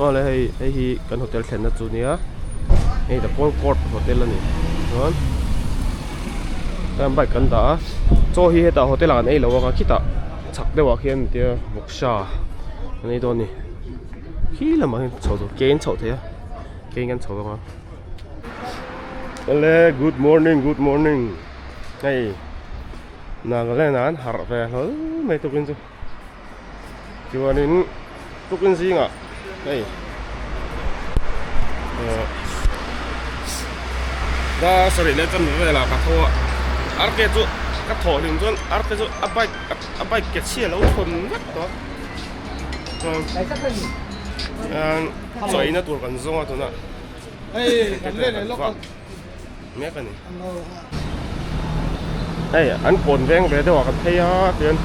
Aw le hei hei hi kan hotel thlenna chu nia hei the gold court hotel a ni chuan chuan bike kan dah a chaw hi hetah hotel ah kan ei lo ang a khitah chhak deuh ah khian tia vawksa an ei dawn a ni khi lamah hian chho tur ke in chhoh theih a ke in kan chho ang a awle good morning good morning hei Nagaland ah an harh ve hlawl mai tukin chu. Chuanin tukin zingah hei eh dar sarih leh chuan velah ka tho a arke chu ka thawh hlim chuan arke chu a bike a bike ke chhia a lo thawn vek tawh a chuan chaina tur kan zawng a tunah mek a ni. Hei an kawn veng ve deuh ah kan phei a tian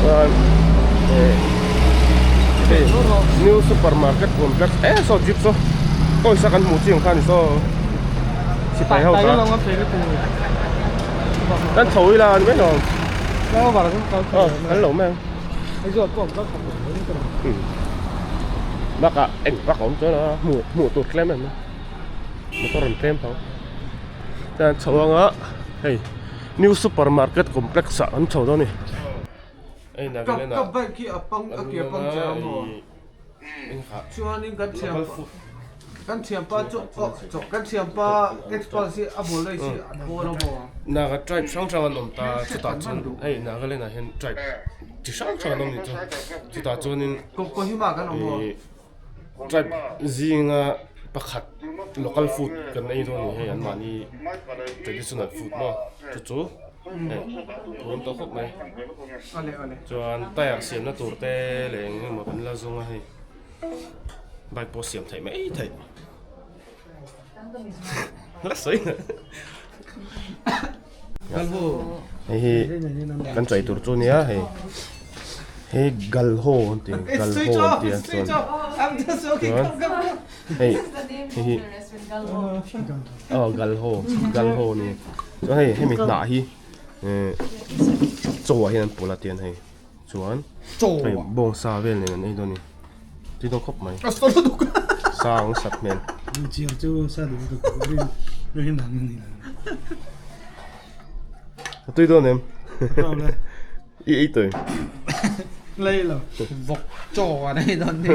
chuan eh hei new super market complex eh saw jeep saw pawisa kan hmuh chiang kha ni saw sipai ho kha kan chho ila ani mai lo aw kan lo mai ang bakah eng vak a awm chuan a hmuh hmuh tur tlem em a. Motor an tlem tho chuan chho anga hei new super market complex ah an chho dawn a ni hei Nagaland ah Naga tribe hrang hrang an awm ta chutah chuan hei Nagaland ah hian tribe chi hrang hrang an awm a ni chu chutah chuanin ihh. Tribe zinga pakhat local food kan ei dawn a ni hei anmahni traditional food maw chu chu hei thawm tawh khawp mai chuan tyre siamna tur te leh eng emaw kan la zawng a hei bike pawh siam theih mai theih la sawi hei hi kan chai tur chu nia hei hei galho an ti galho an ti a chuan chuan hei hei hi aw galho galho a ni chuan hei hemi hnah hi eh chaw ah hian an pawlh a tian hei chuan hei bawngsa vel nen an ei dawn a ni tui dawn khawp mai sa ang sat hmel. A tui dawn em i ei tawh em vawk chaw an ei dawn ni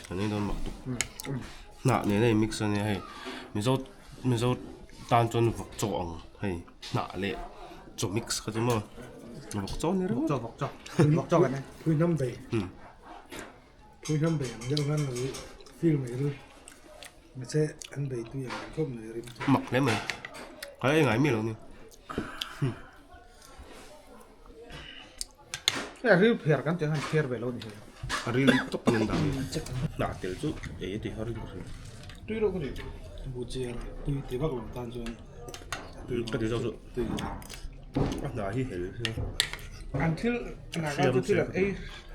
an ei dawn mak tuk hnah nen a in mix a nia hei mizo Mizo tan chuan vawk chaw ang hei hnah leh chaw mix kha chu maw vawk chaw ni ringawt vawk chaw vawk chaw kan phui hnam bei phui hnam bei ang deuh khan lo feel mai ru mahse an bei tui ang khawp mai rim chu mak hle mai ka ei ngai mi lo ni a ril phiar kan tih khan phiar ve lo ni hi a ril tawp in an dah hnah tel chu ei a ti har in ka hria tui reuh ka ti buhchiar tui ti vak lo tan chuan ka ti zawk chu a hnah hi hel hian an thil hnah kha chu thil an ei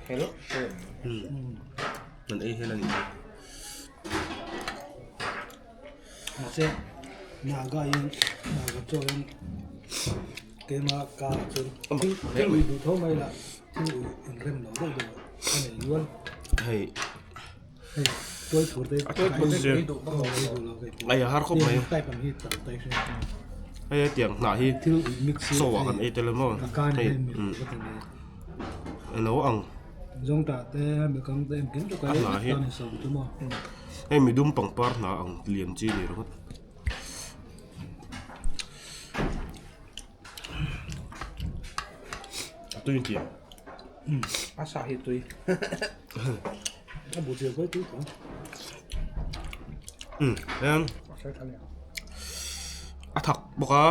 hel an ei hel a ni Mahse Naga hian Naga chaw hian keima kar ah chuan thil thil ui duh tho mai lah thil ui inrem lo deuh deuh a nei nual. Hei hei tuai thur te tuai thur te ei duh ai a har khawp mai type ang hi tam tai hre hei hetiang hnah hi thil ui mix hi chaw ah kan ei tel emaw hei alo ang zawngtah te bekang te engkim chu ka ei vek ta ni sawm chu maw. Hei midum pangpar hna ang lian chi a ni ringawt. A tui tih ang. A sa hi tui. A bu chiah pawh tui tho. Hian a thak bawk a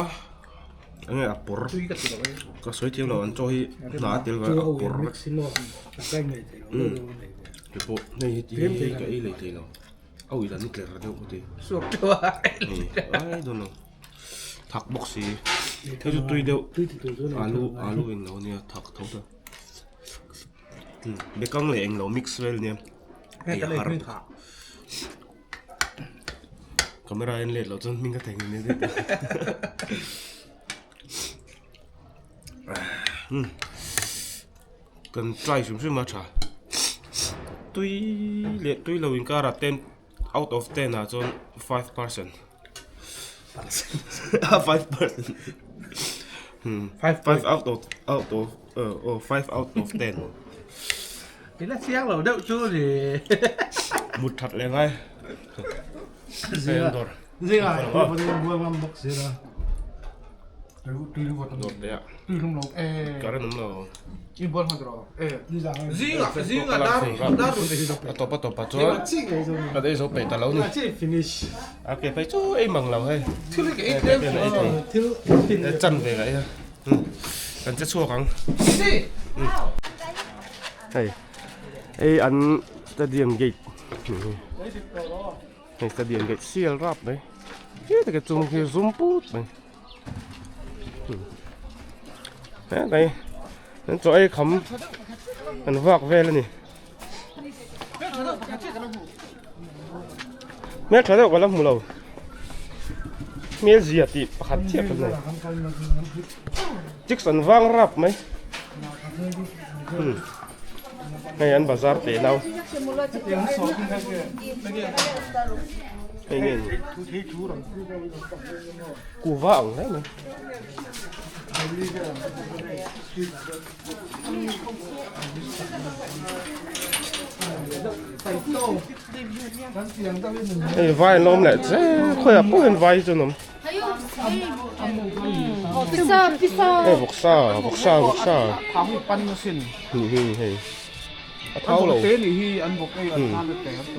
enge a pawr ka sawi thiam lo an chaw hi hna a tel ve a pawr vek. Kei pawh hei hi ti hi ka ei lei thei lo a ui dan hi tler deuh ka ti I don't know thak bawk si hei chu tui deuh alu alu in lo ania thak tho ta bekang leh englo mix vel ania ei a har camera en let loh chuan hming ka theihnghilh nia daih. Kan try hrim hrim a tha. Tui leh tui lo inkarah ten out of ten ah chuan 5%. 5%. 5 out of out of oh 5 out of 10. Ila chiang lo deuh chu ni. Mut that leh ngai. Zinga zinga buai ngam bawk si la. Dawr te ah. Current awm lo. A tawp a tawp ah chuan kan ei zo peih ta lo ni. A ke phei chu ei mang lo hei. Chan ve ka ei a. Kan che chhuak ang. Hei hei an stadium gate hei stadium gate sial rap mai he taka chung khi zum put mai hetlai an chaw ei kham an vak vel a ni hmel tha deuh ka la hmu lo hmel zia tih pakhat chiah ka nei chicks an vang rap mai hei an bazar teh nau hei nge ni kuva ang hle mai. Hei vai an lo awm leh che khawiah pawh hian vai chu an awm. Hei vawksa vawksa vawksa nih hi hei a thau lo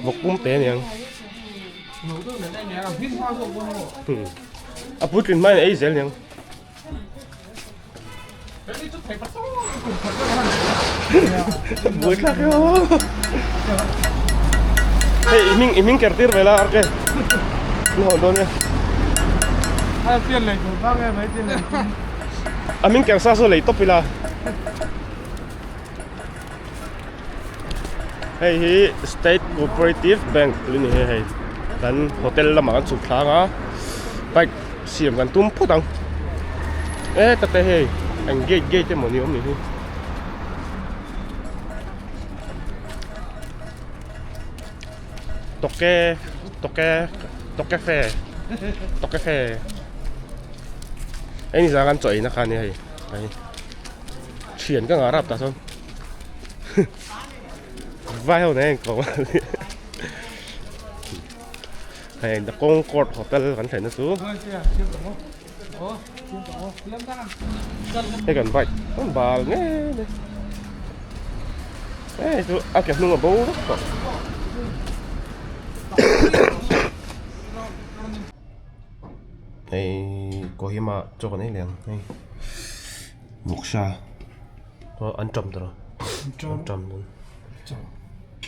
vawk pum te aniang a puitlin hmain a ei zel aniang. Buai thlak e aw. Hei i hming i hming ker tir ve la arke. Ni hawn dawn e. A pian lei tur vang e mai tin. A hming ker sa saw lei tawp ila. Hei hi State Cooperative Bank tih a ni hei kan hotel lamah kan chhuk thlang a bike siam kan tum phawt ang e tate hei eng gate gate emaw ni awm ni hi tawke tawke tawke fe tawke fe hei ni zan kan chaw eina kha a ni hei hei. Thian ka ngah rap tah chuan vai ho nen ko hei the Concord Hotel kan thlen na chu hei kan bike an bal nge nge hei chu a ke hnung a bo vek tawh hei Kohima chaw kan ei leh ang hei. Vawksa aw an ṭam tawh an ṭam dawn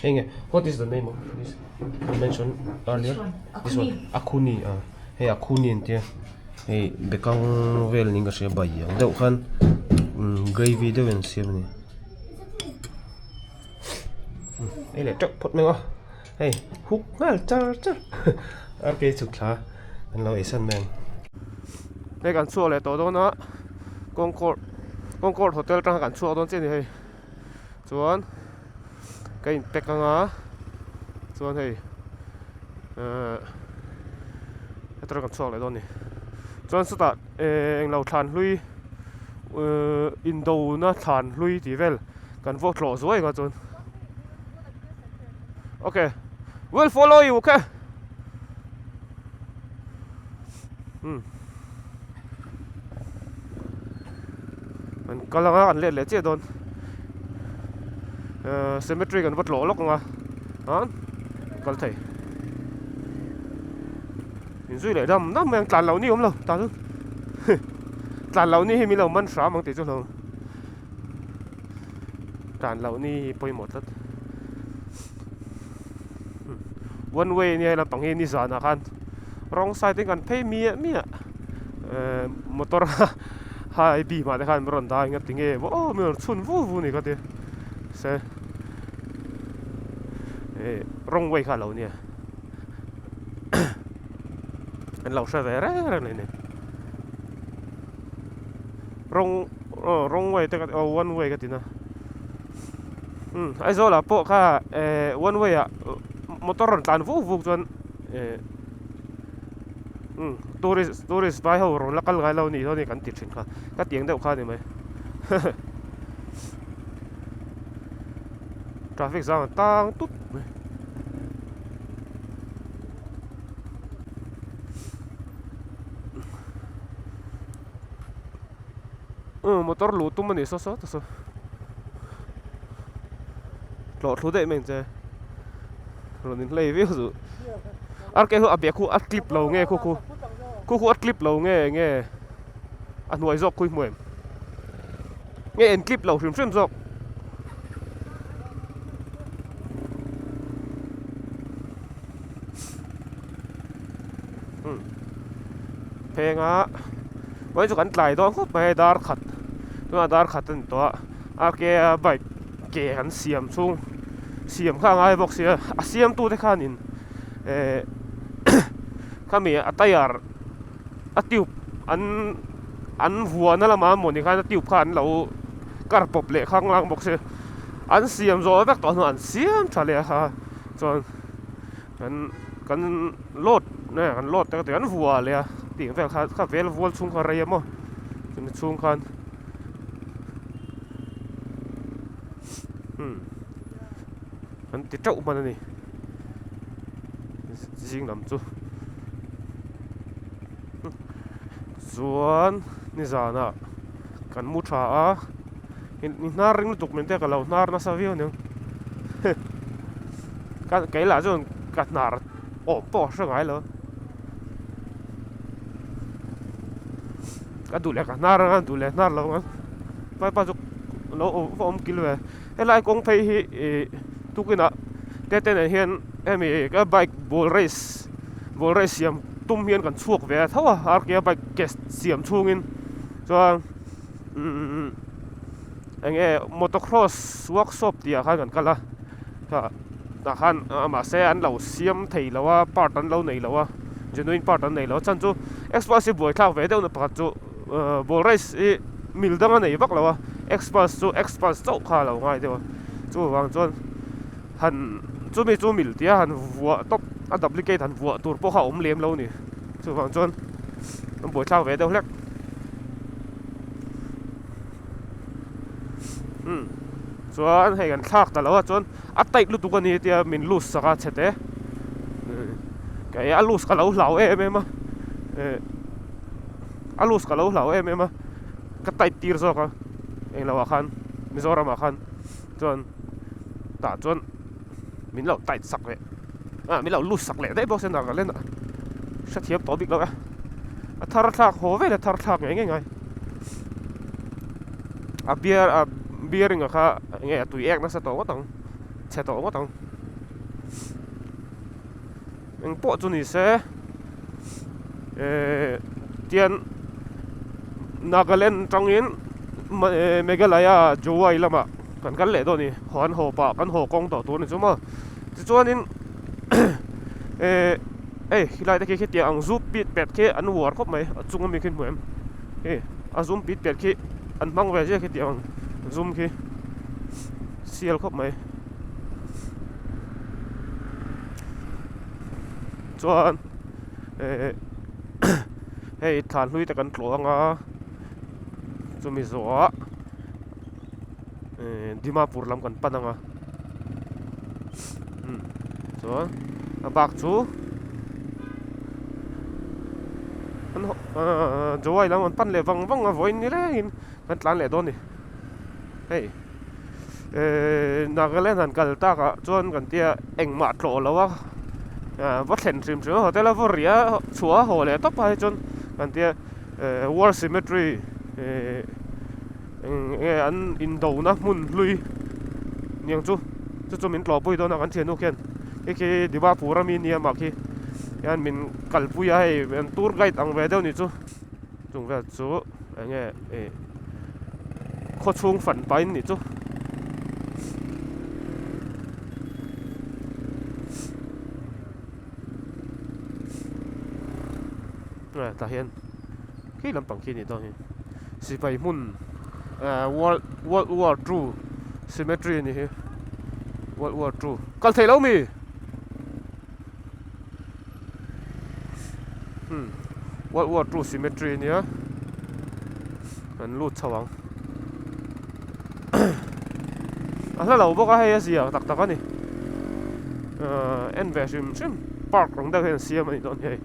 hei nge what is the name of this you mention earlier this one akhuni ah hei akhuni an tia hei bekang vel niin ka hria bai ang deuh khan gravy deuh in an siam a ni hei leh teuh phawt mai ang a hei huk nghal char char arke chhuk thla an lo eisan mai ang. Hei kan chhuak leh tawh dawn a Concord Concord hotel atanga kan chhuak dawn chiah a ni hei chuan ka in pack anga chuan hei ehh hetah kan chhuak leh dawn a ni chuan chutah ehh englo thlan hlui ehh indona thlan hlui tih vel kan vawk tlawh zuai ang a chuan okay we'll follow you okay. An kal anga an let leh chiah dawn ehh cemetery kan va tlawh lawk anga an kal thei inzui leh dam dam mai ang tlan loh ni awm lo tah chu tlan loh ni hi min lo man hram ang tih chu hlauh tlan loh ni hi pawimawh tlat one way ania lampang hi nizanah khan wrong side in kan phei miah miah ehh motor high beam ah te khan min rawn dah eng a tinge aw min rawn chhun vu vu a ni ka ti se eh wrong way kha a lo nia an lo hre ve reng reng a ni wrong aw wrong way te ka ti aw one way ka ti na. Umm Aizawl ah pawh kha eh one way ah motor rawn tlan vuk vuk chuan eh umm tourist tourist vai ho rawn la kal ngai lo a nih dawn hi kan ti thin kha ka tiang deuh kha a ni mai traffic zam a tang tut mai. Umm motor luh tum a ni saw saw ta saw tlawh thlu daih mai ang che rawn in hlei viau suh ar ke hu a bag hu a clip lo nge khu khu khu khu a clip lo nge nge a hnuai zawk khui hmu em nge en clip lo hrim hrim zawk. Pheng a vawiin chu kan tlai dawn khawp mai a dar khat tunah dar khat a ni tawh a rk a bike ke an siam chhung siam kha a ngai bawk sia a siam tu te khanin ehh khami a tyre a tube an an vuahna lamah mawni khan a tube kha an lo kar pawp leh khang lang bawk sia an siam zawh vek tawh hnuah an siam tha leh a chuan. Kan kan load nge kan load te ka ti an vuah leh a tih vel kha kha vel vual chhung kha rei a maw chumi chhung khan umm an ti teuh hman a ni zing lam chu chuan nizanah kan mu tha a ni hnar ring lutuk min te ka lo hnar nasa viau aniang ka kei lah chuan ka hnar awm pawh a hre ngai lo ka duh leh ka hnar anga duh leh hnar lo anga vaipa chu lo awm va awm kil ve helai kawng phei hi ih tukinah te te nen hian hemi ka bike ball race ball race siam tum hian kan chhuak ve a tho a rk a bike ke siam chhungin chuan. Umm eng nge motocross workshop tih ah khan kan kal a kha tah khan mahse an lo siam thei lo a part an lo nei lo a genuine part an nei lo a chhan chu xpulse hi buaithlak ve deuh na pakhat chu ball race hi mil dang a nei vak lo a xpulse chu xpulse chauh kha a lo ngai deuh a chuvang chuan han chumi chu mil tia han vuah tawp a duplicate han vuah tur pawh kha a awm lem lo a ni chuvang chuan an buaithlak ve deuh hlek. Umm chuan hei kan thlak ta lo a chuan a tight lutuk a ni tia min loose sak a chhe te kei a loose ka lo hlau em em a eh a loose ka lo hlau em em a ka tight tir zawk a englo ah khan Mizoram ah khan chuan tah chuan min lo tight sak leh ah min lo loose sak leh daih bawk se Nagaland ah hrethiam tawh bik lo e a thar thlak haw vel a thar thlak ngei ngei ngai a bear a bearing a kha enge a tui ek nasa tawh ngawt ang chhe tawh ngawt ang eng pawh chu ni se eh tian Nagaland atangin Meghalaya Jowai lamah kan kal leh dawn a ni haw an haw pah kan haw kawng tawh tur a ni chu maw tichuanin eh hei helai te khi khitiang ang zu pit pet khi an uar khawp mai a chung ami khi hmu em hei a zum pit pet khi an hmang ve ziah khitiang ang zum khi sial khawp mai chuan eh hei thlan hlui te kan tlawh anga chumi zawhah. Dimapur lam kan pan ang a chuan a bak chu an Jowai lam an pan leh vang vang a vawiin ni rengin kan tlan leh dawn a ni hei Nagaland han kal takah chuan kan tia engmah tlawh lo a va thlen hrim hrim a hotel a va riah chhuah a haw leh tawp a hei chuan kan tia war cemetery Eng nge an indona hmun hlui niang chu chu chu min tlawhpui dawn a kan thiannu khian khi khi Dimapur ami nia mah khi hian min kalpui a hei an tour guide ang ve deuh ni chu chung vel chu eng nge ih khawchhung fan pahin ni chu. Tah hian khi lampang khi a nih dawn hi sipai hmun ah world world war two cemetery a ni hi. World War Two kal theih lo mi? Hmm World War Two cemetery ania kan lut chho ang a hla lo bawk a hei a zia tak tak a ni ahh en ve hrim hrim park ang deuh hian an siam a nih dawn hi hei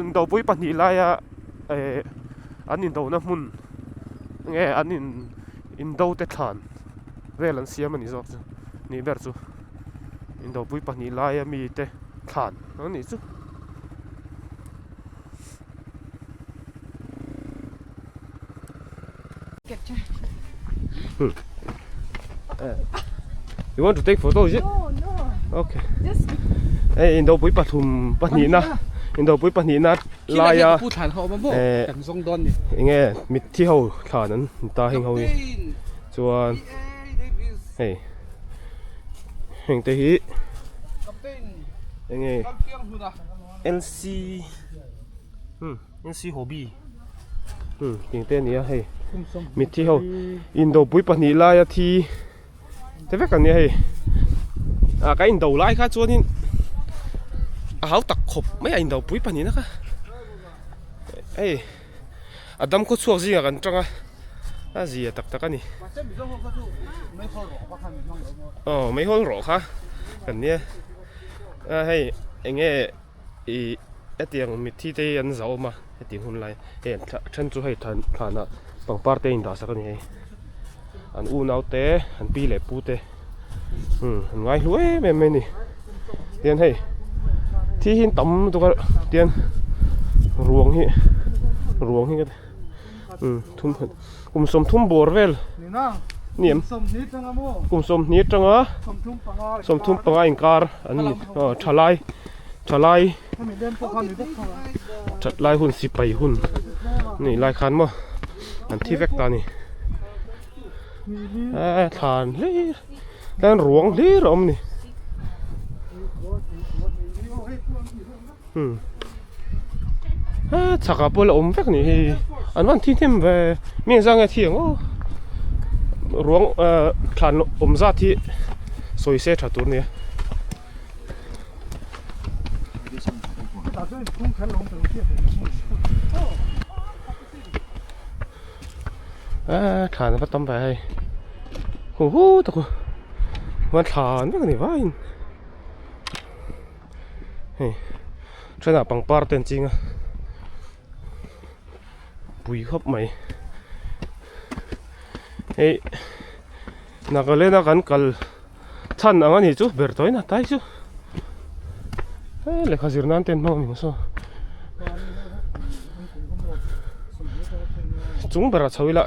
indopui pahnih laia eh an indona hmun nge an in indo te thlan vel an siam a ni zawk chu nih ber chu indopui pahnih laia mite thlan a nih chu. You want to take photo is it? No, no. Okay. Just Hei indopui pathum pahnihna indopui pahnihna laia Pu thlan ho awm a maw? Eh. Kan zawng dawn ni. enge mitthi ho thlan an ni ta heng ho hi Captain! chuan PA Davis! hei heng te hi Captain! enge Kan piang hun a. LC hmm LC hobby hmm tih te a ni a hei mitthi ho indopui pahnih laia thi Te vek an nia hei ah ka indo lai kha chuanin a hau tak khawp mai a indo pui pahnih na kha hei a dam khaw chhuak zingah kan tang a a zia tak tak a ni aw meihawl rawh kha kan nia a hei eng nge ih hetiang mitthi te hi an zahawm a hetiang hun lai hei an then chu hei thlan thlanah pangpar te a indah sak a ni hei an unau te an pi leh pu te umm an ngai hlu em em mai a ni tian hei thi hi an tam lutuk a tian ruang hi ruang hi umm thum kum sawmthum bawr vel ni em kum sawmhnih atanga sawmthum panga inkar an ni aw thalai thalai that lai hun sipai hun nih lai khan maw an thi vek ta a ni eee thlan hlir tlan ruang hlir a awm a ni umm he chhakah pawh la awm vek a nih hi an van thi hnem ve mi engzah nge thi ang aw ruang ah thlan awm zat hi sawi se tha tur a nia. Ah thlan a va tam ve hei hu hu tak u van thlan vek a ni vaiin. Hei thenah pangpar te an ching a pui khawp mai hei Nagaland a kan kal chhan ang a nih chu ber tawhin a tai chu hei lehkha zir nan te an hmang a ni maw saw chung berah chho ila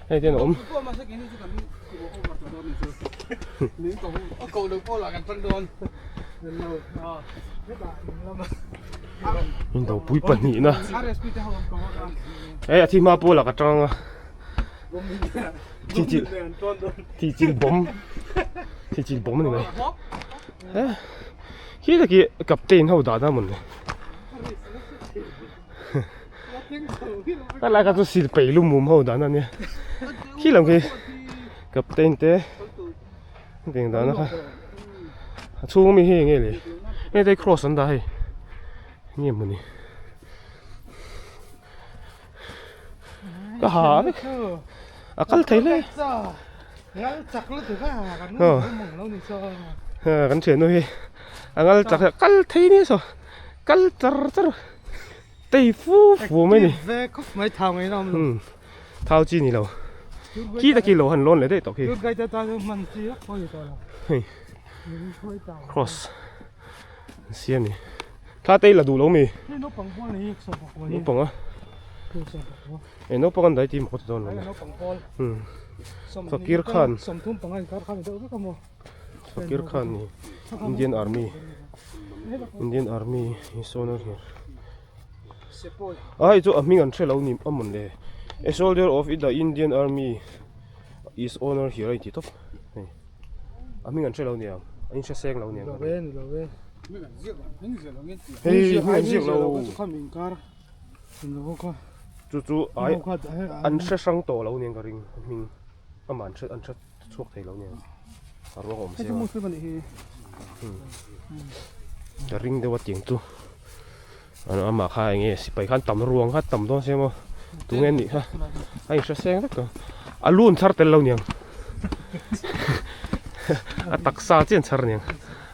hei te an awm. Indopui pahnihna hei a thi hma pawh lak atang a thi chil thi chil bawm thi chil bawm a ni mai he khi taki captain ho dah na mawni a lai kha chu sil peih lu mum ho dan a nia khi lam khi captain te hetiang dana kha a chhung ami hi enge le hei te cross an dah hei nge mawni ka ha vek a kal thei hle kan thiannu hi a ngal chak kal thei nia saw kal char char tei fu fu mai ni ve khawp mai thau ngei na awm lo thau chi ni lo khi ta khi lo han lawn leh daih tawh khi tour guide atan chuan hman chi vak pawh a ni tawh lo hei cross an siam ni thla te i la duh lo mi hei naupang pawl nei hi sawmpakua hi naupang a sawmpakua hei naupang an dai ti maw ka ti dawn lo naupang pawl Fakir Khan sawmthum panga inkar khan ni deuh vek a maw Fakir Khan ni Indian Army Indian Army hi sawn a hlir a hei chu a hming an hre lo ni a mawn le a soldier of the Indian Army is honor here a inti tawp hei a hming an hre lo niang a inhre seng lo niang hei hming an ziak lo chu chu ai an hre hrang tawh lo niang ka ring a hming amah an hre an hre chhuak thei lo niang. A ruang awm seng a. Ka ring deuh a tiang chu. An amah kha eng nge sipai khan tam ruang kha tam dawn sia maw tunge nih kha a inhre seng vek tawh a lu an chhar tel lo niang a taksa chiah an chhar aniang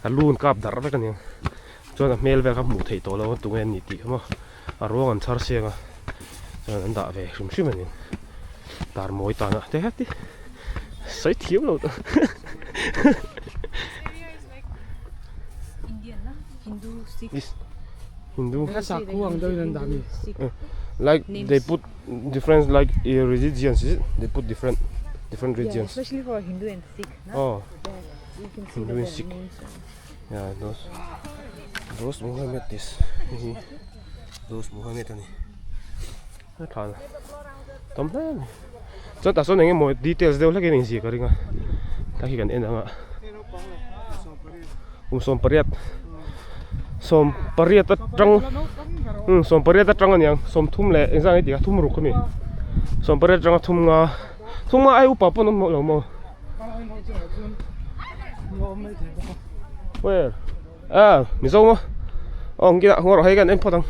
a lu an kap darh vek aniang chuan a hmel vel kha hmuh theih tawh lo a tunge nih tih kha maw a ruang an chhar seng a chuan an dah ve hrim hrim aniang tar mawi tan ah te heti sawi thiam lo tawh. Hindu like they put different like religions is it they put different different religions especially for Hindu and Sikh na oh you can see Hindu and Sikh yeah those those Muhammad this hi those Muhammad ani a tha tam hle ani chuan tah sawn eng emaw details deuh hlek in inzir ka ring a ta khi kan en ang a kum sawm pariat sawm pariat atang umm sawm pariat atang aniang sawm thum leh engzah nge tih kha thum ruk ami sawm pariat atanga thum nga thum nga ai upa pawn awm lo maw where ah mizo maw aw ang kinah ngaw rawh hei kan en phawt ang.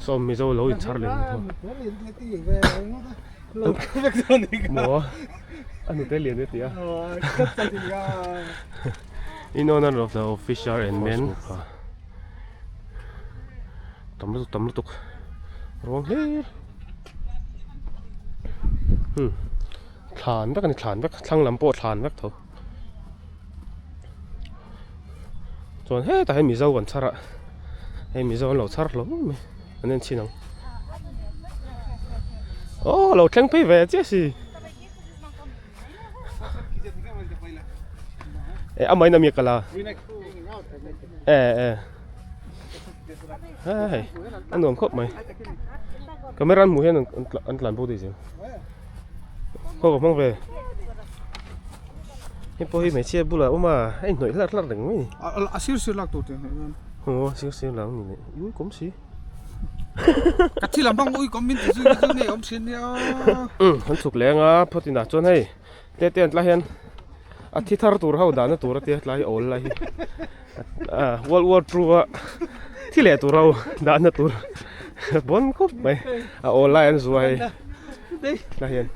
Sawm Mizo lo inchhar leh ni tho. Maw a hnute lian e tia. In honor of the officer and men. Tam lutuk tam lutuk. Ruang hlir. Hmm. Thlan vek ani thlan vek thlang lam pawh thlan vek tho. Chuan hetah hian Mizo kan chhar a hei Mizo an lo chhar hlawm mai an en chhin ang aw lo thleng phei ve chiah si eh amah in a mi kal a eh eh hei a nuam khawp mai camera an hmuh hian an tlan bo daih zel khaw ka hmang ve. Hei pawh hi hmeichhia bulah a awm a a inhnawih hlarh hlarh reng mai a ni. A sir sir lak tur te hnaih hian. Aw a sir sir lak a ni leh ui kawm si. Ka thil ang bang ui kawm min ti zui zui ngei awm thin nia. Umm an chhuk leng a phawt inah chuan hei te te an tla hian a thi thar tur ho dahna tur a tia tlai awl lai hi world war two a thi leh tur ho dahna tur bawn khawp mai a awl lai an zuah hei tla hian.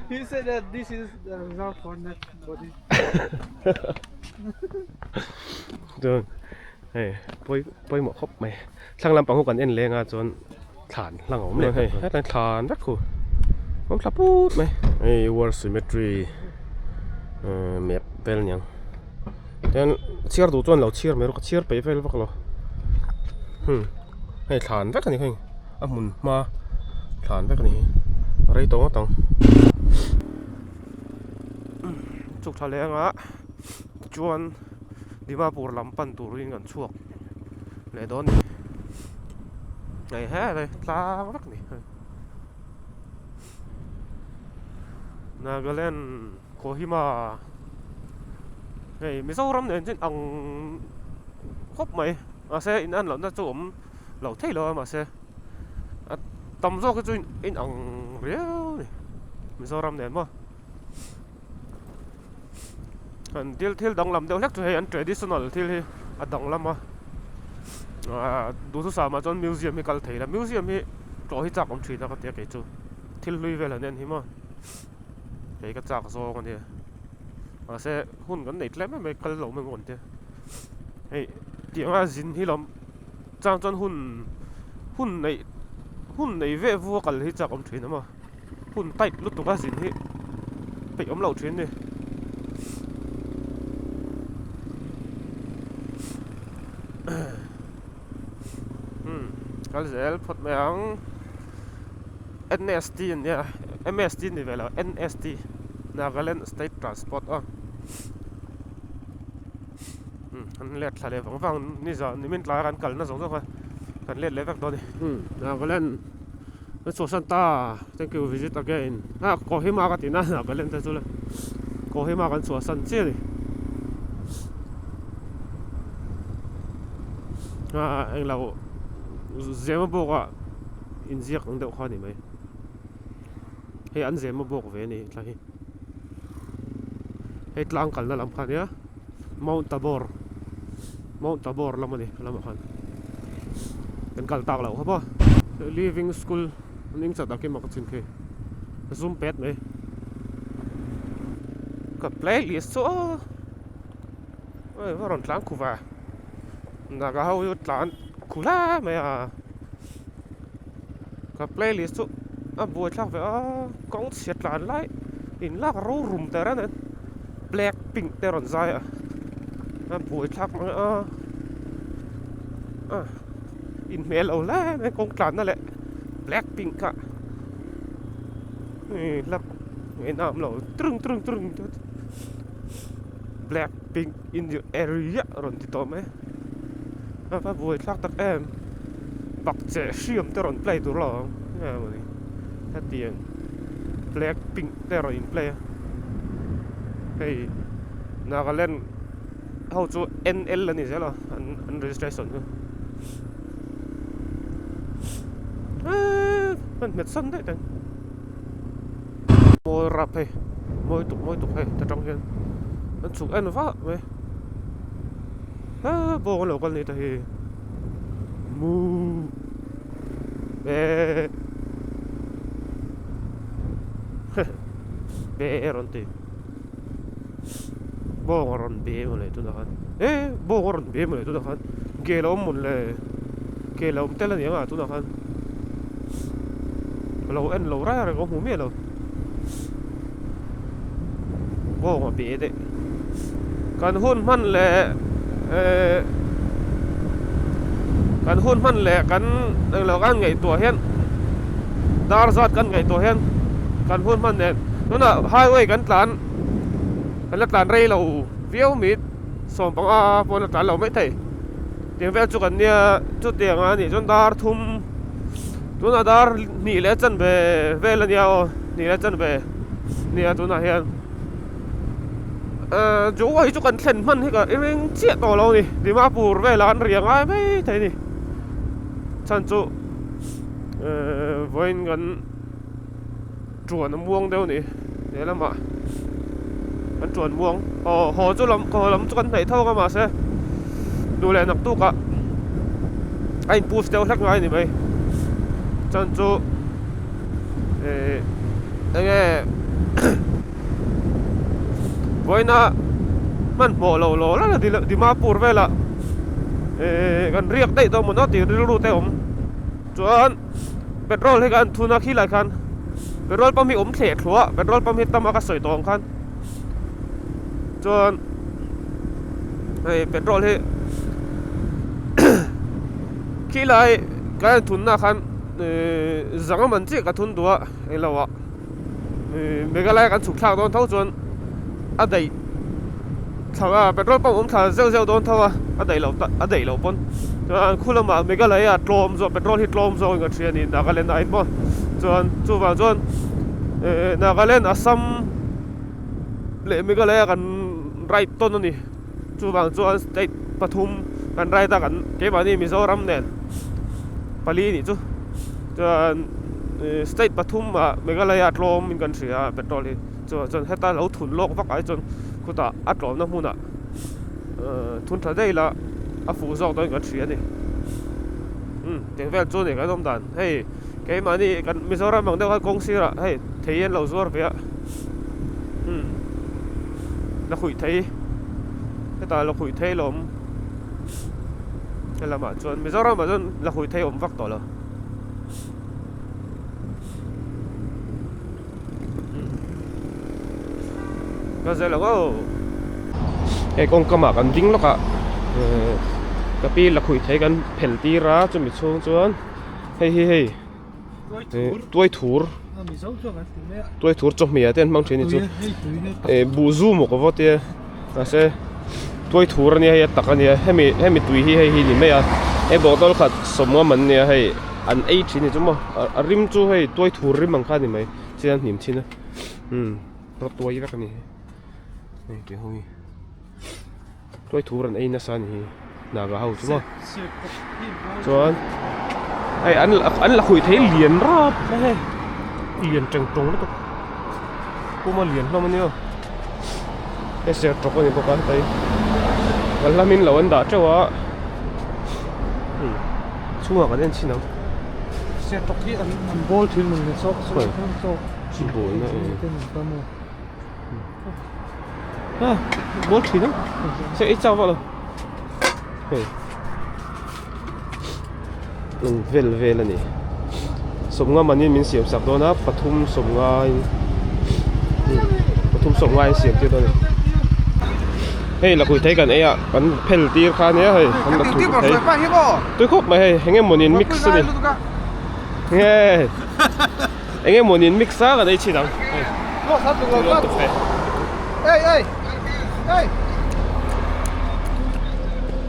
He said that this is the result for next body. Chuan hei pawi pawimawh khawp mai thlang lampang ho kan en leng a chuan thlan hlang a awm leh hei hetlai thlan vek khu awm thla put mai hei war cemetery ehh map vel aniang chuan chhiar duh chuan lo chhiar mai rawh ka chhiar peih vel vak lo hmm hei thlan vek a ni hei a hmun hma thlan vek a ni hi rei tawh ngawt ang. Chhuk tha leh anga chuan Dimapur lam pan turin kan chhuak leh dawn a ni hei helai tlang vek a ni Nagaland Kohima hei Mizoram nen chuan ang khawp mai mahse in an lohna chu awm lo thei lo a mahse a tam zawk hi chu in ang riau a ni Mizoram nen maw. An thil thil danglam deuh hlek chu hei an traditional thil hi a danglam a ahh duhthusam ah chuan museum hi kal thei la museum hi tlawh hi chak awm thin a ka tia kei chu thil hlui vel han en hi maw kei ka chak zawng a nia mahse hun kan nei tlem em mai kal lo mai ang tia hei tianga zin hi lawm chang chuan hun hun neih hun nei veh vua kal hi chak awm thin a maw. Hun tight lutuk a zin hi peih awm loh thin ni. Hmm kal zel phawt mai ang N_S_T a nia M_S_T ni ve lo N_S_T Nagaland State Transport a hmm an let thla leh vang vang ni zan nimin tlai a kan kalna zawng zawng kha kan let leh vek dawn a ni hmm Nagaland. Ka chhuahsan ta thank you visit again ah Kohima ka tih na Nagaland te chu le Kohima kan chhuahsan chiah a ni ah englo Zemabawk ah inziak ang deuh kha a ni mai hei an Zemabawk ve a ni tlai hi. Hei tlang kalna lam kha ania Mount Tabor Mount Tabor lam a ni lamah khan kan kal tak loh kha maw Living School an eng chat ah khi mak a chin khi a zum pet mai ka playlist chu aw oi va rawn tlan khuh va naga ho chu tlan khuh hle mai a ka playlist chu a buai thlak ve a kawng chhia tlan lai in lak ro rum ta reng a black pink te rawn zai a a buai thlak mang a a inhmel lo hle mai kawng tlan na leh black pink kha hei lak ngaihna a awm lo trung trung trung black pink in the area rawn ti tawh mai a va buai thlak tak em bakcheh hriam te rawn play tur lo ang nge mawni hetiang black pink te rawn in play a hei nagaland ho chu N L a ni zel a an an registration chu eeee hman hmet san daih teng. Mawi rap hei mawi tuk mawi tuk hei ta tang hian an chhuk en vah mai aa bawng an lo kal ni ta hi muhh eh be rawn ti bawng a rawn be mawle tunah khan eh bawng a rawn be mawle tunah khan gel a awm mawnle gel a awm tel a ni ang a tunah khan. Ka lo en lo rai reng a hmu miah lo bawng a be daih kan hun hman leh ehh kan hun hman leh kan englo kan ngaihtuah hian dar zat kan ngaihtuah hian kan hun hman nen tunah highway kan tlan kan la tlan rei lo viau mit sawmpanga pawh la tlan lo maithei. Tiang vel chu kan nia chutiang a nih chuan dar thum tunah dar hnih leh chanve vel a nia aw hnih leh chanve nia tunah hian ehh Joa hi chu kan thlen hman hi ka ring chiah tawh lo a ni Dimapur velah an riah ngai mai thei a ni chhan chu ehh vawiin kan Tuan a muang deuh a ni he lamah kan tuan muang aw haw chu lam haw lam chu kan hnaih tho ang a mahse duh leh naktuk ah a in push deuh hlek ngai a ni mai chuan chu eh eng nge vawiina hmanhmawh lo law law a Dimapur velah eh kan riak daih dawn maw nawt tih rilru te a awm chuan. Petrol hi kan thun a khilai khan petrol pump hi awm thleh thluah a petrol pump hi tam a ka sawi tawh ang khan chuan hei petrol hi khilai kan thun na khan ihh zanga man chiah ka thun duh a englo ah ihh Meghalaya kan chhuk thlak dawn tho chuan a daih thla a petrol pump awm thla zeuh zeuh dawn tho a a daih loh a daih loh pawn chuan khu lamah Meghalaya tlawm zawk petrol hi tlawm zawk in ka hria a ni Nagaland ah hian maw chuan chuvang chuan ehh Nagaland Assam leh Meghalaya kan ride tawn a ni chuvang chuan state pathum kan ride a kan keimahni Mizoram nen pali nih chu chuan state pathum ah Meghalaya tlawm in kan hria a petrol hi. Chuan chuan heta lo thun lawk vak ai chuan khutah a tlawmna hmunah thun tha daih la a fuh zawk dawn kan hria a ni. Umm tiang vel chu a ni kan awm dan hei keimahni kan Mizoram ang deuh khan kawng sirah hei thei an lo zuar ve a umm la khuih thei hetah la khuih thei lo awm helamah chuan Mizoramah chuan la khuih thei awm vak tawh lo. Ka zel ang aw. Hei kawngkamah kan ding lawk a ka pi la khuih thei kan phel tir a chumi chhung chuan hei hi hei tuai thur tuai thur chawhmeh ah te an hmang thin a ni chu buh zu maw ka va tia mahse tuai thur ania hei a tak ania hemi hemi tui hi hei hi ni mai a hei bottle khat sawmngam an nia hei. An ei thin ni chu maw a rim chu hei tuai thur rim ang kha a ni mai chian hnim thin a umm rawt tuai vek a ni hei tih ho hi tuai thur an ei nasa a ni hi naga ho chu maw chuan hei an an la khuih thei lian rap mai hei lian teng tawng lutuk puma lian hlawm a nia. Hei sertawk a ni bawk a hei kan hlamin lo an dah teuh a chhungah kan en chhin ang. Sertawk hi an an bawl thin maw ni saw saw saw bawl na e a bawl thin ang se ei chak vak lo hei eng vel vel a ni sawmnga manin min siam sak dawn a pathum sawmnga in pathum sawmnga in siam tir dawn a ni hei lakhuih thei kan ei a kan phel tir kha ania hei kan lakhuih thei tui khawp mai hei eng emaw nen mix a ni nge eng emaw nen mix a kan ei chhin ang hei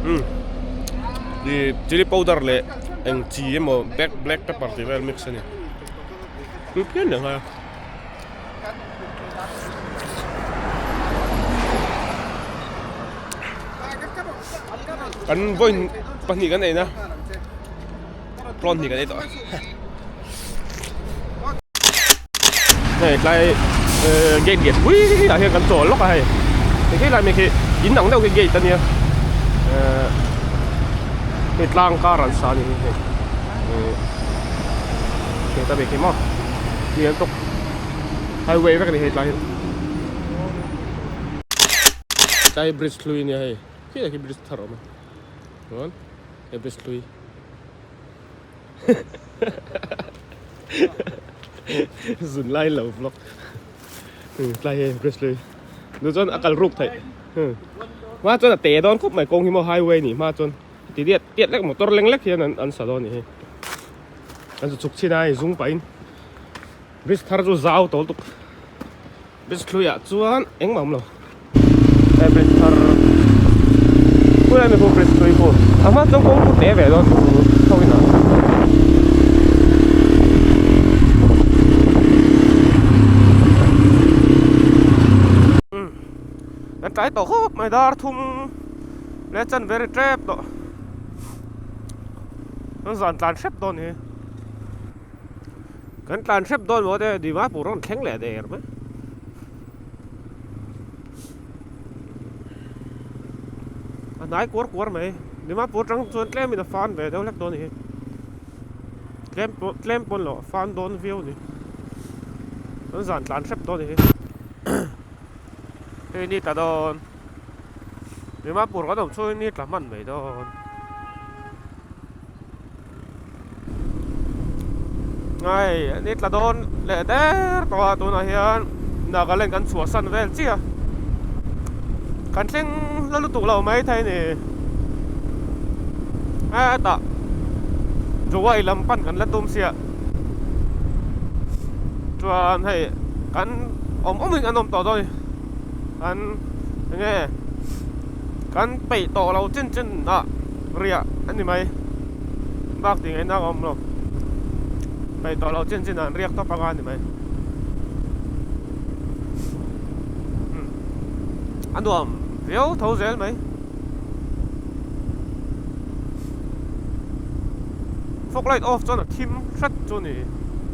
umm. Ih chilli powder leh eng chi emaw black black pepper tih vel mix a ni tui phian leh nghal a. Kan vawiin pahnih kan eina prawn hnih kan ei tawh a. Hei tlai gate lian pui ah hian kan chawl lawk a hei hei lai mai khi in ang deuh khi gate a nia hei tlang kar an sa a ni hi hei hei ta ve khi maw lian tawk highway vek a ni hei tlai hi tlai bridge hlui a nia hei khi khi bridge thar a awm a chuan hei bridge hlui. Zun lai lo vlog tlai hei Bruce Lee nu chuan a kal ruk theih hma chuan a te dawn khawp mai kawng hi maw highway nih hma chuan ti diat tiat lek motor leng lek hian an sa dawn a nih hi an zu chhuk chhin a hei zung pahin bridge thar chu zau tawh lutuk bridge hluiah chuan engmah a awm lo hei bridge thar khulai mi khu bridge hlui khu a hma chuan kawng chu te ve dawn tho in a kan tlai tawh khawp mai dar thum leh chan ve ri tep tawh an zan tlan hrep dawn hi. Kan tlan hrep dawn maw te Dimapur rawn thleng leh der mai. A hnai kuar kuar mai. Dimapur tang chuan tlem in a fan ve deuh hlek dawn a ni hi. Tlem pawh tlem pawn loh a fan dawn viau a ni. Kan zan tlan hrep dawn a ni hi. Hei ni tla dawn. Dimapur kan awm chhungin ni tla hman mai dawn. Hei ni tla dawn leh der tawh a tunah hian Nagaland kan chhuahsan vel chiah a kan thleng la lutuk lo mai thei a ni hetah Jowai lam pan kan la tum sia chuan hei kan awm awm in an awm tawh dawn a ni kan enge kan peih tawh lo chin chin ah. Riah a ni mai. Bak tih ngaihna a awm lo. Peih tawh loh chin chin ah an riak tawp anga a ni mai. Umm a nuam viau tho zel mai. Fog light off chuan a thim hret chu a ni.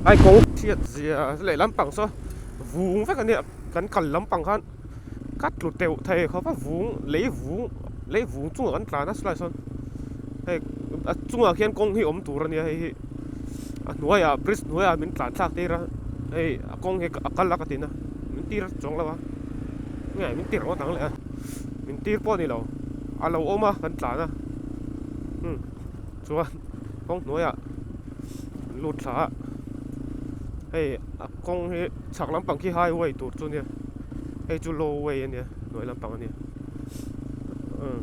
Ai kawng chhiat zia lehlam pang saw vung vek a nia kan kal lampang khan. Ka tlu teuh thei khawp a vung lei vung lei vung chungah kan tlan a slide sawn hei a chungah khian kawng hi awm tur a nia hei hi a hnuaiah bridge hnuaiah min tlan thlak tir a hei a kawng hi a kal a ka tina min tir chuang lo a nge min tir ngawt ang leh a min tir pawh a ni lo a lo awm a kan tlan a umm chuan kawng hnuaiah an lut thla a hei a kawng hi chhak lampang khi highway tur chu a nia. Hei chu low way a nia hnuai lampang a nia umm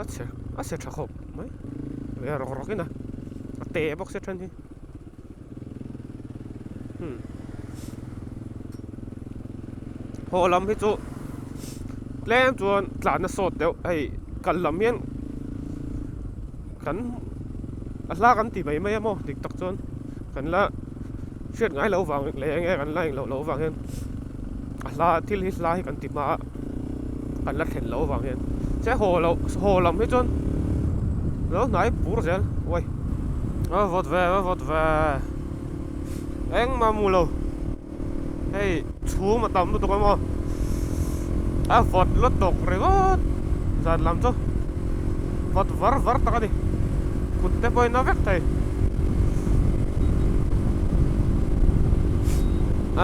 a chhe a chhe tha khawp mai ve rawk rawk in a a te bawk sia then hi umm haw lam hi chu tlem chuan tlan a sawt deuh hei kal lam hian kan a hla kan ti mai mai a maw dik tak chuan kan la. Hriat ngai loh vang leh eng nge kan la engloh loh vang hian a hla thil hi hla hi kan ti hma a kan la thlen loh vang hian che haw loh haw lam hi chuan lo hnai pur zel uai a vawt ve a vawt ve engmah mu lo hei chhum a tam lutuk a maw. A vawt lutuk ringawt zan lam chu vawt var var tak a ni kut te pawhin a vek thei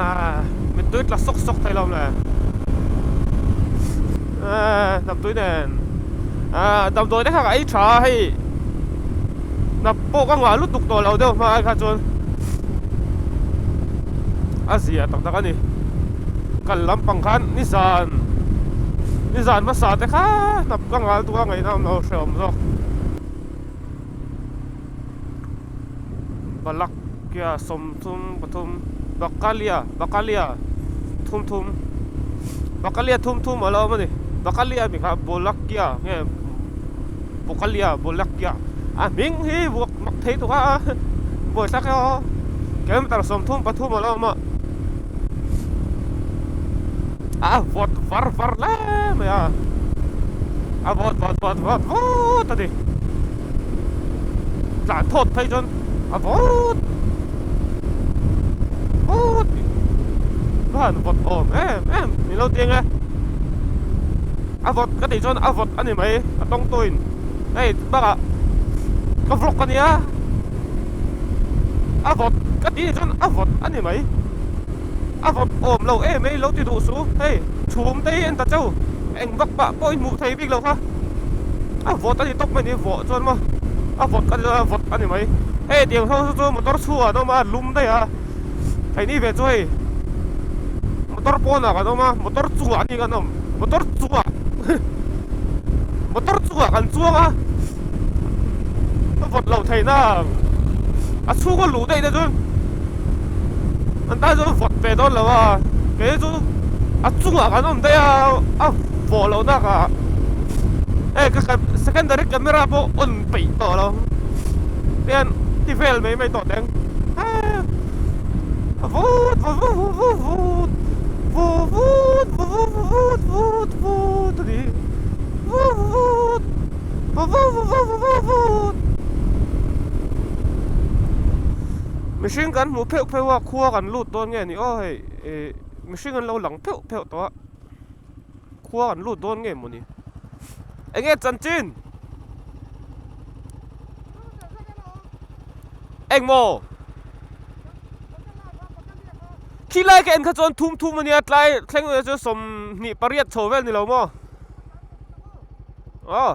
ah mittui tla sawk sawk thei lo le ah damtui nen ah damdawi te kha ka ei tha a hei hnap pawh ka nghah lutuk tawh lo deuh hma ai kha chuan a zia tak tak a ni kal lampang khan nizan nizan hmasa te kha hnap ka ngal tuk a ngaihna awm lo hrehawm zawk Balak kia sawmthum pathum Bakalia Bakalia thum thum Bakalia thum thum a lo awm a ni Bakalia mi kha Bolakia nge Bokalia Bolakia a hming hi vuak mak thei tuk a buaithlak e aw kilometer 33 a lo awm a a vawt var var hle mai a a vawt vawt vawt vawt vawt a ni tlan thawt phei chuan a vawt vawt va han vawt awm em em ni lo tiang e a vawt ka tih chuan a vawt a ni mai a tawng tuin hei bakah ka vlog a nia a vawt ka tih chuan a vawt a ni mai a vawt awm lo em ei lo ti duh suh hei chhum te hi en ta cheu eng vak pah pawh i hmuh thei bik lo kha a vawt a ni tawp mai ni vawh chuan maw a vawt ka ti chuan a vawt a ni mai hei tiang ho chu motor chhuah an awm a lum daih a theih ni ve chu hei motor pawnah kan awm a motor chungah a ni kan awm motor chungah motor chungah kan chuang a a vawt loh theih na a chhung a luh daih te chuan an tan chuan vawt ve dawn lo a kei chu a chungah kan awm daih a a vawh loh nak ah hei ka secondary camera pawh on peih tawh lo tihian ti vel mai mai tawh teng a vut vut vut vut vut vut vut vut vut vut vut a ni vut vut vut vut vut vut vut mihring kan hmuh pheuh pheuh a khua kan lut dawn nge ni aw hei ih mihring an lo lang pheuh pheuh tawh a khua kan lut dawn nge mawni eng nge chanchin engmaw khi lai ka en kha chuan thum thum ania tlai thleng chu 28 chho vel ni lo maw aw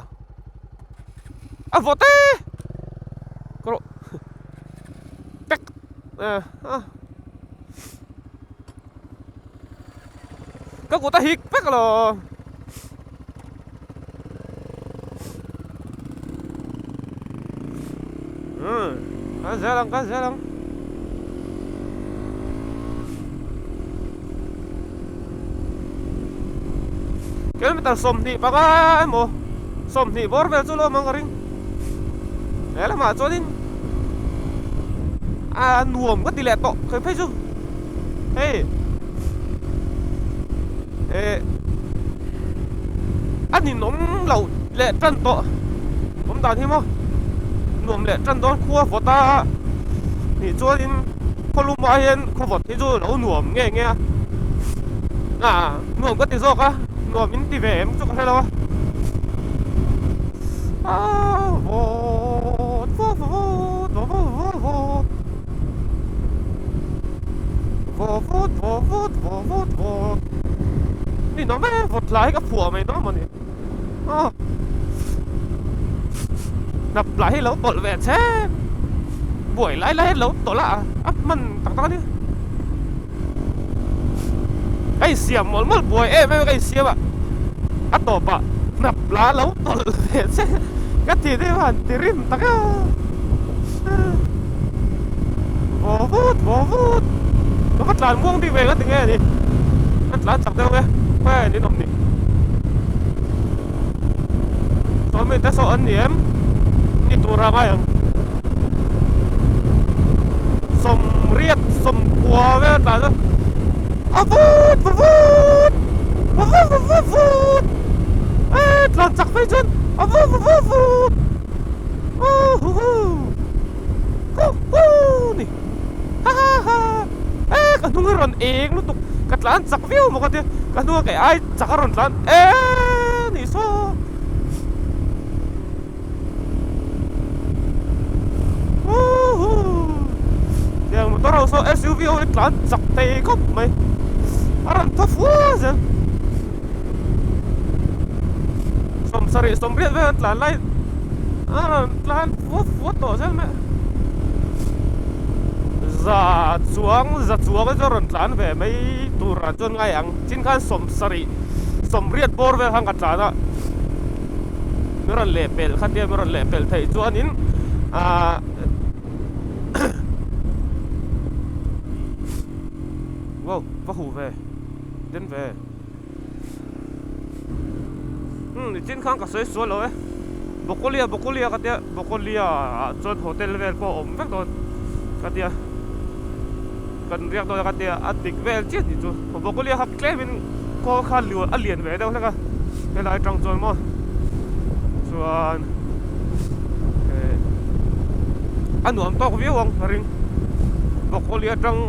a vawt e ka rawh pek a ka kut a hik vek lo kan zel ang kan zel ang kilometer 25 emaw 20 bawr vel chu lo awm ang ka ring he lamah chuanin a nuam ka ti leh tawh khawi phei chu hei eh a ninawm loh leh tan tawh awm dan hi maw nuam leh tan dawn khua vawt a nih chuanin khaw lumah hian khaw vawt hi chu lo nuam nge nge a ah nuam ka ti zawk a nuam in ti ve em chu ka hre lo a ah vawt vawt vawt vawt vawt vawt Vaw vut vaw vut vaw vut vaw Ni nawm e vawt lai ka phuah mai dawn mawni aw Hnap lah hi lo tawlh ve che buai lai lai lo tawlh a a hman tak tak a ni Ka insiam mawlh mawlh buai em em a ka insiam a a tawpah hnap la lo tawlh ve che ka ti deuh a han ti rim tak e. Vaw vut vaw vut ka va tlan muang bik ve nga tinge ni ka tlan chak deuh e khawiah in awm ni saw mi te saw an ni em ni tur a ngai ang sawm riat sawm kua vel a tlan a a vut vaw vut vaw vut vaw vut vut e tlan chak phei chuan a vut vaw vut vut Ni ha ha ha e ka hnung hi rawn eng lutuk Ka tlan chak viau maw ka tia, ka hnunga kei ai chak a rawn tlan eee nih saw. Woohoo! Tiang motor ho saw SUV ho hi tlan chak thei khawp mai. A rawn thaw fua zel. Sawmsarih sawmriat vel an tlan lai a rawn tlan fua fua tawh zel mai. Za chuang za chuang hi chu a rawn tlan ve mai turah chuan ngai ang. Chin khan sawmsarih sawmriat bawr vel khan ka tlan a. Mi rawn leh pelh kha tia mi rawn leh pelh theih chuanin ahh wow va huh ve den ve umm nichin khan ka sawi sual lo e Bawkawlia Bawkawlia ka tia Bawkawlia ah chuan hotel vel pawh a awm vek dawn ka tia kan riak dawn a ka tia a dik vel chiah tih chu Bawkawlia kha tlem in kawl kha a lian ve deuh hlek a helai atang chuan maw chuan eh a nuam tawk viau ang ka ring Bawkawlia atang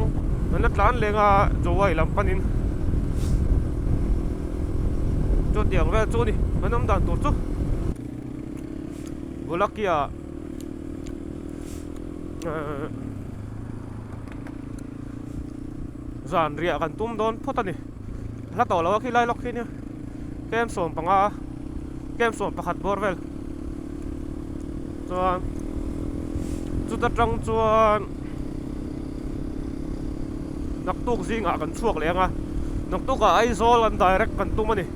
an la tlan leng a Jowai lam panin chutiang vel chu a ni an awm dan tur chu Golakia eh zan riah kan tum dawn phawt a ni hla tawh lo a khi lai lawk khi nia kem 15 kem 11 bawr vel chuan chuta tang chuan naktuk zingah kan chhuak leh ang a naktukah Aizawl an direct kan tum a ni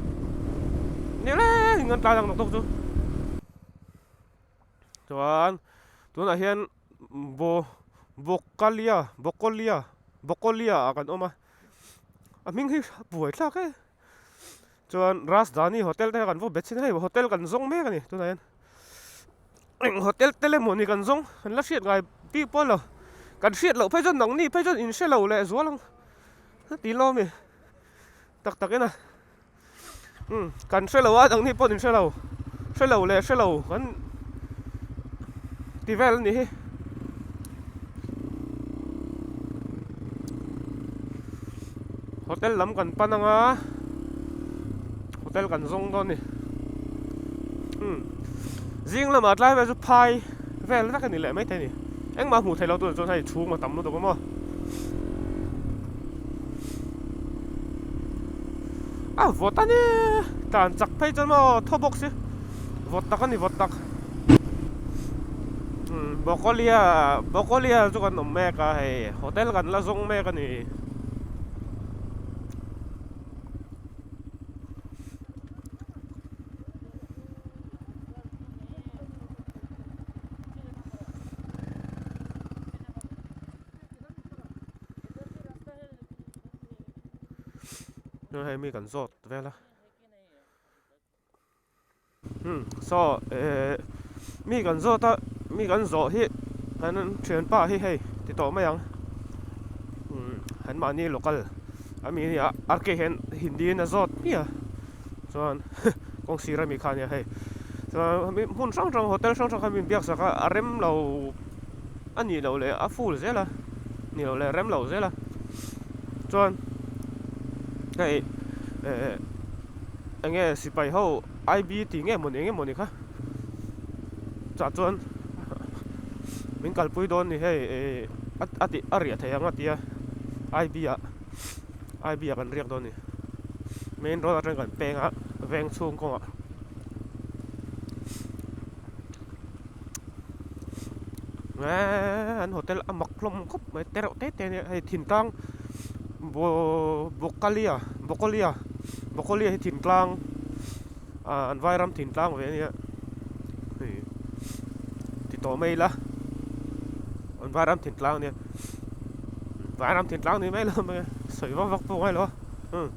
nileng an tlai ang naktuk chu chuan tunah hian Bo Bokalia Bokolia Bokolia ah kan awm a a hming hi buai thlak e chuan Rajdhani hotel te kha kan va bet chin a hei hotel kan zawng mek a ni tunah hian eng hotel te emaw ni kan zawng kan la hriat ngai bik pawh lo kan hriat loh phei chuan nangni phei chuan in hre lo leh zual ang ti lawm i tak tak in a umm kan hre lo a nangni pawh in hre lo hre lo leh hre lo kan ti vel a nih hi hotel lam kan pan ang a hotel kan zawng dawn a ni umm zing lamah tlai vel chu phai vel vek a ni leh maithei a ni engmah hmuh theih loh tur chuan hei chhung a tam lutuk a maw. A vawt a ni tlan chak phei chuan maw thaw bawk si vawt tak a ni vawt tak umm Bawkawlia Bawkawlia chu kan awm mek a hei hotel kan la zawng mek a ni. Hei mi kan zawt vel a hmm saw eh mi kan zawt a mi kan zawh hi kan thianpa hi hei ti tawh mai ang hmm an mahni local a mi nia R K hian hindi in a zawt hmiah a chuan kawng sir ami kha ania hei chuan hmun hrang hrang hotel hrang hrang kha min biak sak a a rem lo. A nih loh leh a full zel a nih loh leh a rem loh zel a chuan hei eh eng nge sipai ho I_B tih nge mawni eng nge mawni kha chah chuan min kalpui dawn ni hei eh a tih a riah theih ang a tia I_B ah I_B ah kan riak dawn ni main road atang kan peng a veng chhung kawngah. Eee an hotel a mak hlawm khawp mai te reuh te te ania hei thintlang baw bawkalia bawkalia bawkalia hi thintlang ah an vairam thintlang ve ania hei ti tawh mai ila an vairam thintlang ania vairam thintlang ni mai lo mai sawi vak vak pawh a ngai lo a umm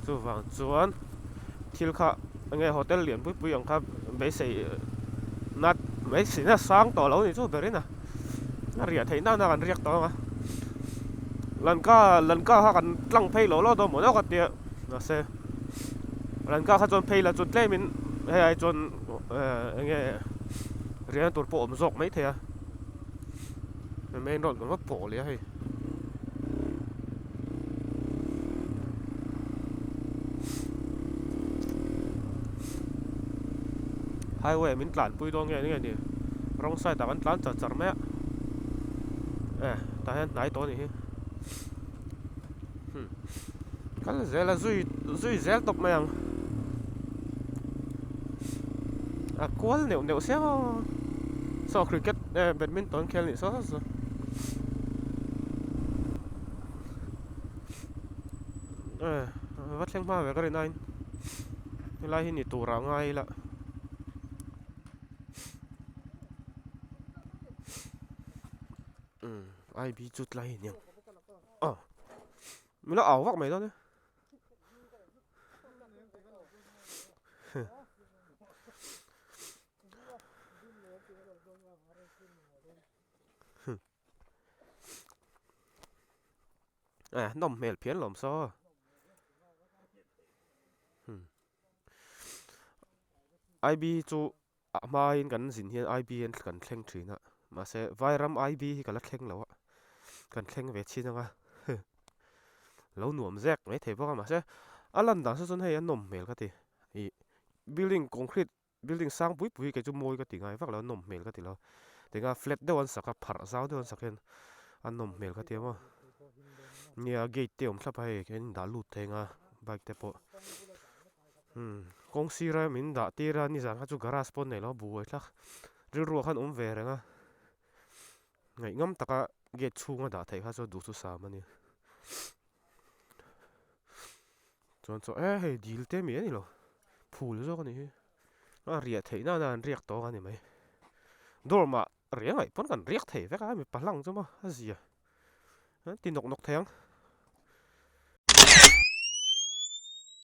chuvang chuan thil kha. Enge hotel lian pui pui ang kha beisei nat beisei na sang tawh lo ni chu ber in a a riah theih nan a kan riak tawh ang a Lanka Lanka kha kan tlang phei lo lo dawn maw deuh ka tia mahse Lanka kha chuan phei la chu tlem in hei ai chuan eh enge riahna tur pawh awm zawk mai thei a main road kan va pawh leh a hei. Highway ah min tlanpui dawn nge nge ni wrong side ah kan tlan char char mai a eh tah hian hnai tawh a nih hi hmm kal zel a zui zui zel tawp mai ang a kual neuh neuh sia maw saw cricket eh badminton khel nih saw saw. Eh va thleng hma ve ka rin aiin helai hi ni turah ngai ila umm I B chu tlai a niang aw min lo au vak mai dawn e. Eh nawm hmel phian lawm saw hmm I_B chu a hmain kan zin hian I_B hian kan thleng thin a mahse vairam I_B hi ka la thleng lo a kan thleng ve chhin ang a lo nuam zek mai thei bawk a mahse a lan dan saw chuan hei a nawm hmel ka ti ih building concrete Building sang pui pui kei chu mawi ka ti ngai vak lo a nawm hmel ka ti lo tinga flat deuh an sak a pharh zau deuh an sak hian a nawm hmel ka ti a maw nia gate te a awm thlap a hei khian dah lut thei anga bike te pawh umm kawng sira min dah tir a nizan kha chu garage pawh an nei lo a buai thlak rilru ah khan awm ve reng a ngaih ngam taka gate chhunga dah theih kha chu duh chu sam a ni chuan chaw e hei dil te mi a ni lo phul zawk a nih hi a riah theih nana an riak tawk a ni mai dorm ah riah ngaih pawn kan riak thei vek a mipa hlang chu maw a zia an ti nawk nawk thei ang.